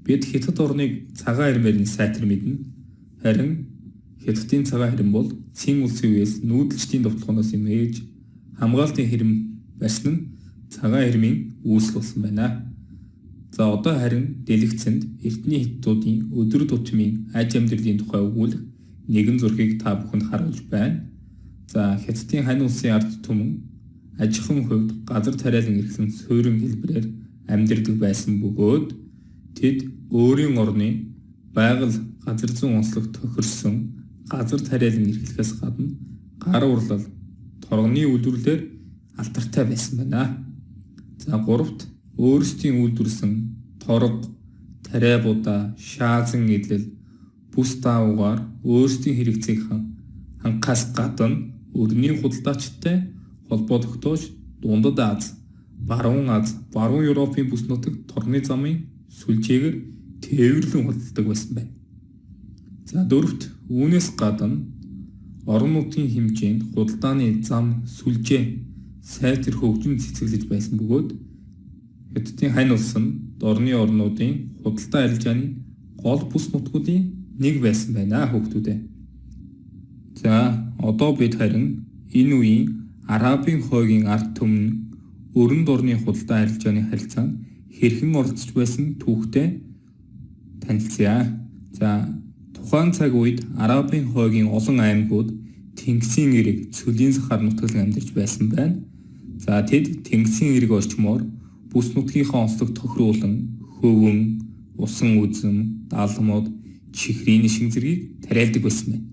Бид Хятад орныг цагаан хэрмээр нь сайтар мэднэ. Харин Хятадын цагаан хэрэм бол Цин улсын үеэс нүүдэлчдийн довтолгооноос имэж хамгаалтын хэрэм барьсан нь цагаан хэрмийн үүсэл болсон байна. За одоо харин дэлгэцэнд эртний хятадуудын өдөр тутмын аж амьдралын тухай өгүүлэх нэгэн зургийг та бүхэнд харуулж байна. За Хятадын хань улсын ард түмэн ажихын хувьд газар тариалан эрхлэн суурин хэлбэрээр амьдардаг байсан бөгөөд тэд өөрийн орны байгаль газар зүйн онцлог тохирсон газар тариалан эрхлэхээс гадна гар урлал, торгоны үйлдвэрлэлээр алдартай байсан байна. За гуравт өөрсдийн үйлдвэрлэсэн торго, тариа будаа, шаазан эдлэл, бүс даавуугаар өөрсдийн хэрэгцээг хангахаас гадна өрний худалдаачидтай холбоо тогтоож Дундад Ази, Баруун Ази, Баруун Европын бүс нутагт торгоны замын сүлжээгээр тээвэрлэн худалдадаг байсан байна. За дөрөвт үүнээс гадна орон нутгийн хэмжээнд худалдааны зам сүлжээ сайтар хөгжин цэцэглэж байсан бөгөөд Хятадын хань улс нь дорны орнуудын худалдаа арилжааны гол бүс нутгуудын нэг байсан байна хүүхдүүд ээ. За одоо бид харин энэ үеийн Арабын хойгийн ард түмэн өрөнд орны худалдаа арилжааны харилцаанд хэрхэн оролцож байсан түүхтэй танилцъя. За тухайн цаг үед Арабын хойгийн олон аймагуд Тэнгисийн эрэг цөлийн сахаар нутаглан амьдарч байсан байна. За тэд Тэнгисийн эрэг орчмоор бүс нутгийнхаа онцлог тохируулан хөвөн, усан үзэм, даалмууд, чихрийн нишин зэргийг тариалдаг байсан байна.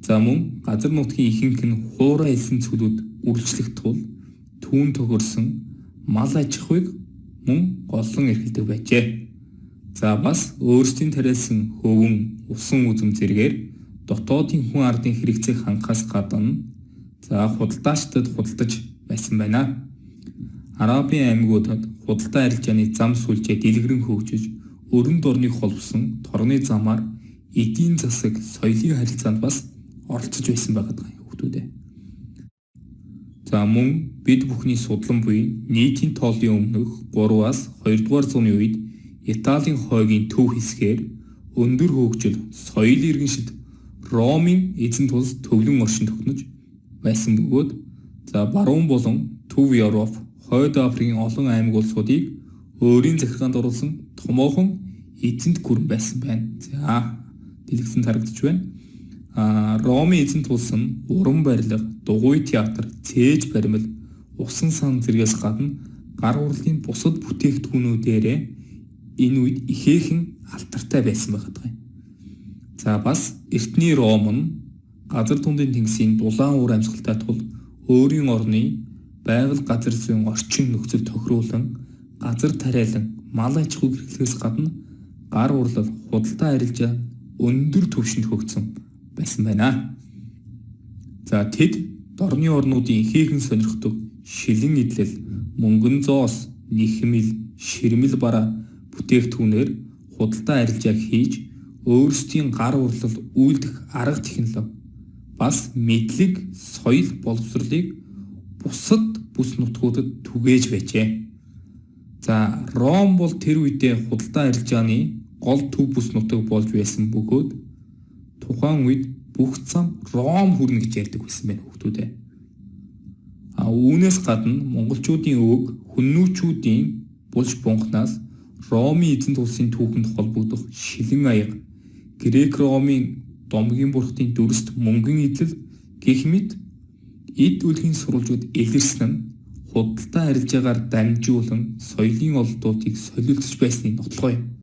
За мөн газар нутгийн ихэнх нь хуурай элсэн цөлүүд үргэлжлэх тул түүн тохирсон мал аж ахуйг мөн голлон эрхэлдэг байжээ. За бас өөрсдийн тариалсан хөвөн, усан үзэм зэргээр дотоодын хүн ардын хэрэгцээг хангахаас гадна за худалдаачдад худалдаж байсан байна. Арабын аймагуудад худалдаа арилжааны зам сүлжээ дэлгэрэн хөгжиж, өрөнд орныг холбосон торгоны замаар эдийн засаг, соёлын харилцаанд бас оролцож байсан байгаа даа хүүхдүүд ээ. За мөн бид бүхний судлан буй нийтийн тооллын өмнөх 3-аас 2 дугаар зууны үед Италийн хойгийн төв хэсгээр өндөр хөгжил, соёл иргэншилт Ромын эзэнт улс төвлөн оршин тогтнож байсан бөгөөд за баруун болон Төв Европ, Хойд Африкийн олон аймаг улсуудыг өөрийн захиргаанд оруулсан томоохон эзэнт гүрэн байсан байна. За дэлгэцэнд харагдаж байна. Ромын эзэнт улс нь уран барилга, дугуй театр, цээж баримл, усан сан зэргээс гадна гар урлалын бусад бүтээгдэхүүнүүдээрээ энэ үед ихээхэн алдартай байсан байгаа юм. За бас эртний Ром нь газар дундын тэнгисийн дулаан уур амьсгалтай тул өөрийн орны байгаль газар зүйн орчин нөхцөл тохируулан газар тариалан мал аж ахуйг эрхлэхээс гадна гар урлал, худалдаа арилжаа өндөр түвшинд хөгжсөн байсан байна. За тэд дорны орнуудын ихээхэн сонирхдог шилэн эдлэл, мөнгөн зоос, нэхмэл, ширмэл бараа бүтээгдэхүүнээр худалдаа арилжааг хийж өөрсдийн гар урлал үйлдэх арга технологи бас мэдлэг, соёл боловсролыг бусад бүс нутгуудад түгээж байжээ. За Ром бол тэр үедээ худалдаа арилжааны гол төв бүс нутаг болж байсан бөгөөд тухайн үед бүх зам Ром хүрнэ гэж ярьдаг байсан байна хүүхдүүд ээ. А үүнээс гадна монголчуудын өвөг хүннүүчүүдийн булш бунхнаас Ромын эзэнт улсын түүхэнд холбогдох шилэн аяга, Грек Ромын домгийн бурхдын дүрст мөнгөн эдлэл гэх мэт эд үлгийн сурвалжууд илэрсэн нь худалдаа арилжаагаар дамжуулан соёлын ололтуудыг солилцож байсны нотлогоо юм.